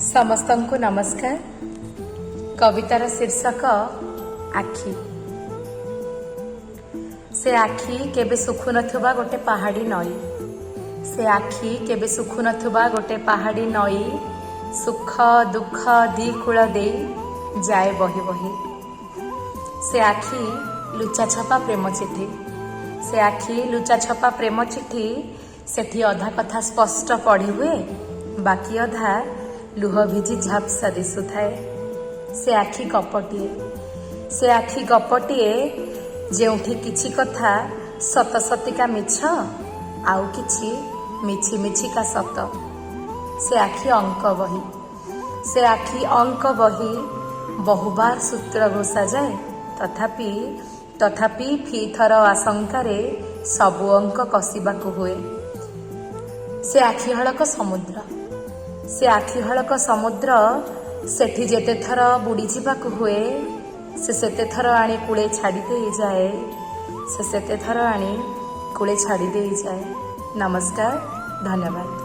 ସମସ୍ତଙ୍କୁ ନମସ୍କାର। କବିତାର ଶୀର୍ଷକ ଆଖି। ସେ ଆଖି କେବେ ଶୁଖୁନଥିବା ଗୋଟେ ପାହାଡ଼ି ନଈ। ସେ ଆଖି କେବେ ଶୁଖୁନଥିବା ଗୋଟେ ପାହାଡ଼ି ନଈ, ସୁଖ ଦୁଃଖ ଦି କୂଳ ଦେଇ ଯାଏ ବହି ବହି। ସେ ଆଖି ଲୁଚା ଛପା ପ୍ରେମ ଚିଠି। ସେ ଆଖି ଲୁଚା ଛପା ପ୍ରେମ ଚିଠି। ସେଠି ଅଧା କଥା ସ୍ପଷ୍ଟ ପଢ଼ି ହୁଏ, ବାକି ଅଧା ଲୁହ ଭିଜି ଝାପ୍ସା ଦିଶୁଥାଏ। ସେ ଆଖି ଗପଟିଏ। ସେ ଆଖି ଗପଟିଏ, ଯେଉଁଠି କିଛି କଥା ସତ ସତିକା ମିଛ, ଆଉ କିଛି ମିଛି ମିଛିକା ସତ। ସେ ଆଖି ଅଙ୍କ ବହି। ସେ ଆଖି ଅଙ୍କ ବହି, ବହୁବାର ସୂତ୍ର ଘୋଷାଯାଏ, ତଥାପି ଫି ଥର ଆଶଙ୍କାରେ ସବୁ ଅଙ୍କ କଷିବାକୁ ହୁଏ। ସେ ଆଖି ହଳକ ସମୁଦ୍ର। ସେ ଆଖି ହଳକ ସମୁଦ୍ର। ସେଠି ଯେତେ ଥର ବୁଡ଼ିଯିବାକୁ ହୁଏ, ସେ ସେତେ ଥର ଆଣି କୂଳେ ଛାଡ଼ି ଦେଇଯାଏ। ସେ ସେତେ ଥର ଆଣି କୂଳେ ଛାଡ଼ି ଦେଇଯାଏ। ନମସ୍କାର, ଧନ୍ୟବାଦ।